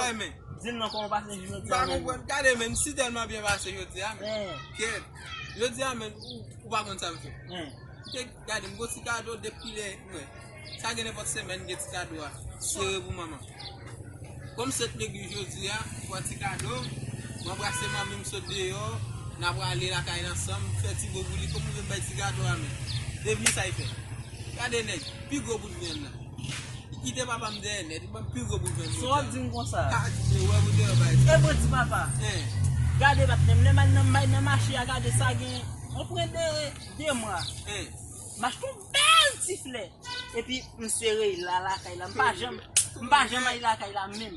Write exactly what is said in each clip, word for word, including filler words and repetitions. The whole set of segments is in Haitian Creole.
Renmen. Di m non, kòman w pase jodi a menm? M pa konprann. Gade, men, m si tèlman byen pase jodi a, men. Kèt. Jodi a, men, ou, ou pa konn sa m fè. M te gade, m gon ti kado depi lè, mwen. Sa gen nenpòt semèn, gen ti kado a. Sere pou manman. Kòm sèt legliz jodi a, m pran ti kado, m anbrase manmi, m sot deyò, n a prale lakay l ansanm, m fè ti bo pou li, kòm ou vle m bay ti kado a, men. Devni sa y fè. Gade nèg, pi gwo bout vyann nan. Li kite papa m dèyè nèt, li ban m pi gwo bout vyann. Sa w ap di m konsa? Ha, men wè pou deyò bay. E bandi papa. Gade patnè m, lè m al nan, m al nan mache a, gade sa gen, mwen pran de, de mwa. M achte yon bèl ti flè. Epi m sere l la lakay la. M pa janm, m pa janm al lakay la menm.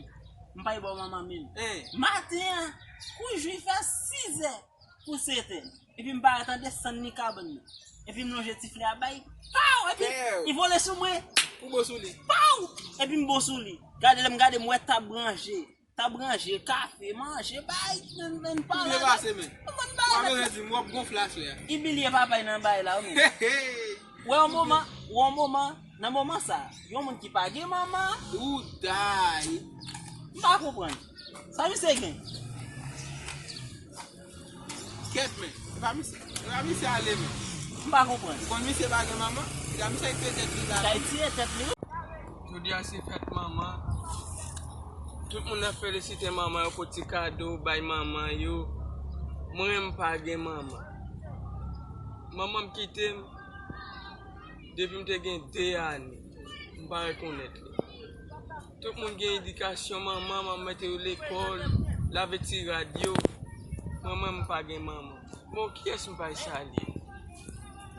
M pa al bò manman menm. Maten an, kou jou fè sizè pou setè. Epi m parèt an desann li kabann nan. Epi m lonje ti flè a bay. Paw! Epi li vole sou mwen. Ou bon sou li? Paw! Epi m bon sou li. Gade, lè m gade, m wè tab ranje. Tab ranje, kafe, manje, bay, nan, nan pala. Ou byen pase, men. Ou konn bagay la. Ou pa bezwen di m, w ap gonfle aswè a. Ibilye papa y nan bay la, wi. Wè yon moman, wè yon moman, nan moman sa, yon moun ki pa gen manman. Ou day. M pa konprann. Sa misye gen? Kèt, men. E pa misye, e pa misye ale, men. M pa konprann. Ou konn misye pa gen manman? Se misye ki tire tèt li la. Misye tire tèt li, wi. Jodi a se fèt manman. Tout moun ap felisite manman yo, pote ti kado, bay manman yo. Mwen, m pa gen manman. Manman m kite m depi m te gen de ane. M pa rekonèt li. Tout moun gen edikasyon manman, m ap mete yo lekòl, lave ti rad yo. Mwen menm, m pa gen manman. Bon, kiyès m pral salye?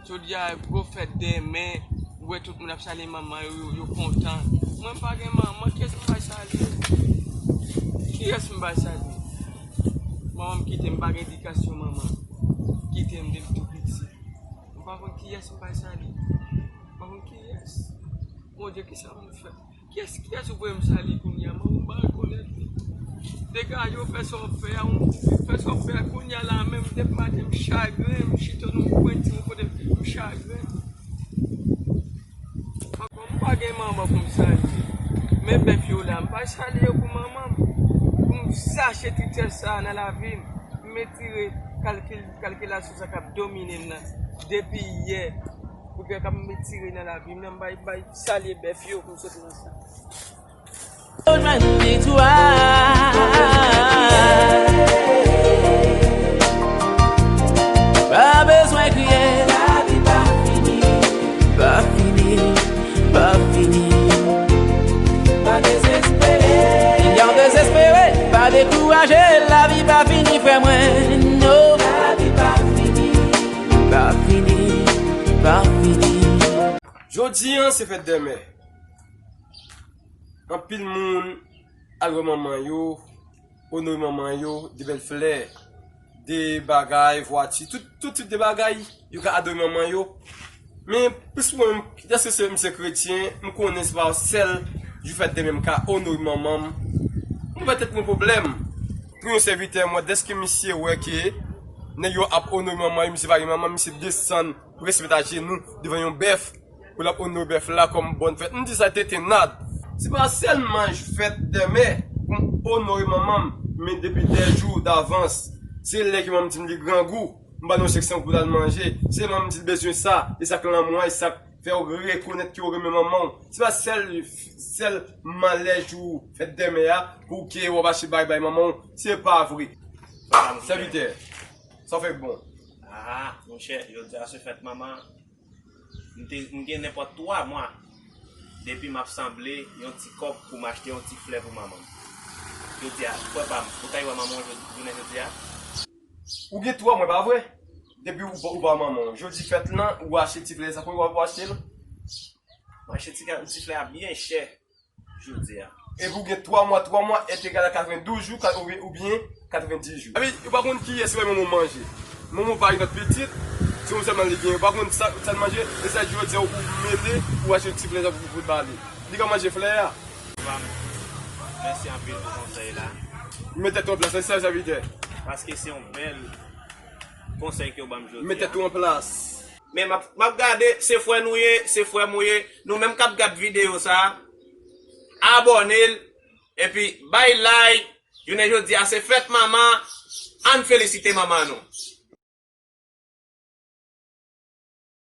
Jodi a, gwo fèt dèmen, ou wè tout moun ap salye manman yo, yo, yo kontan. Mwen, m pa gen manman, kiyès m pral salye? Kiyès m pral salye? Manman m kite m, m pa gen edikasyon manman. Kite m depi tou piti. M pa konn kiyès m pral salye. M pa konn kiyès. Bondye, kisa m fè? Kiyès, kiyès ou voye m salye kounye a? Manman m pa rekonèt li. Degaje w, fè sa w ap fè a, ou fè sa w ap fè a kounye a la menm, depi maten m chagren, m chita nan yon kwen ti yon kote m chagren. Ankò m pa gen manman pou m salye. Men bèf yo la, m pa salye yo pou manman m. Pou m zache tritès sa a nan lavi m, m retire kalkil, kalkilasyon sa k ap domine m nan depi yè. Pou kè k ap retire nan lavi m nan, m bay, bay salye bèf yo pou m soti nan sa. Jwenn viktwa. Pa bezwen kriye. Lavi pa fini. Pa fini. Pa fini. Pa dezespere. Yon dezespere. Pa dekouraje. Lavi pa fini, frè mwen. No. Lavi pa fini. Pa fini. Pa fini. Jodi an, se fèt dèmen. Anpil moun al wè manman yo, onore manman yo, de bèl flè, de bagay, vwati, tout, tout tip de bagay, yo ka adore manman yo. Men, plis mwen menm, dèske se, m se kretyen, m konnen se pa sèl jou fèt dèmen m ka onore manman m. M wè tèt mwen pwoblèm. Pou yon sèvitè mwen, dèske misye wè ke nèg yo ap onore manman yo, misye pa gen manman, misye desann, prèske met ajenou devan yon bèf. Pou l ap onore bèf la kòm bòn fèt. M di sa tentennad. Se pa sèlman fèt dèmen pou m onore manman m, men depi dè jou davans. Se lè ke manman m di m li grangou, m ba l yon senk san goud pou l al manje. Se manman m di l bezwen sa, e sa k lanmou an, e sa k fè w rekonèt ke w renmen manman w. Se pa sèl, sèlman lè jou fèt dèmen a pou ke w ap achte bagay bay manman w. Se pa vre. Sèvitè, sa w fè k bon. Ah, monchè, jodi a se fèt manman. M te, m gen nenpòt twa mwa depi m ap sanble yon ti kòb pou m achte yon ti flè pou manman m. Jodi a, frè pa m, ou ta wè manman w jodi, jounen jodi a? Ou gen twa mwa, pa vre? Depi ou, ou pa manman w. Jodi fèt lan, ou achte ti flè, sa konn w ap achte l? M achte ti, ti flè a byen chè. Jodi a. Epi w gen twa mwa, twa mwa entegal a katrevendouz jou, ka-, oubyen, oubyen katrevendis jou. Epi, ou pa konn kiyès ki bay manman w manje. Manman w pa gen lòt pitit, se ou sèlman li gen. Ou pa konn sa, sa l manje, e sa jodi a ou mete, ou achte ti flè sa pou, pou l ba li. Li ka manje flè a. Mèsi anpil pou konsèy la. Met tèt ou an plas, se sa, sèvitè. Paske se yon bèl konsèy ke w ban m jodi a. Met tèt ou an plas. Men m ap, m ap gade, se frè nou ye, se frè m ou ye. Nou menm k ap gad videyo sa a, abòne l, Epi bay like. Jounen jodi a se fèt manman. Ann felisite manman nou.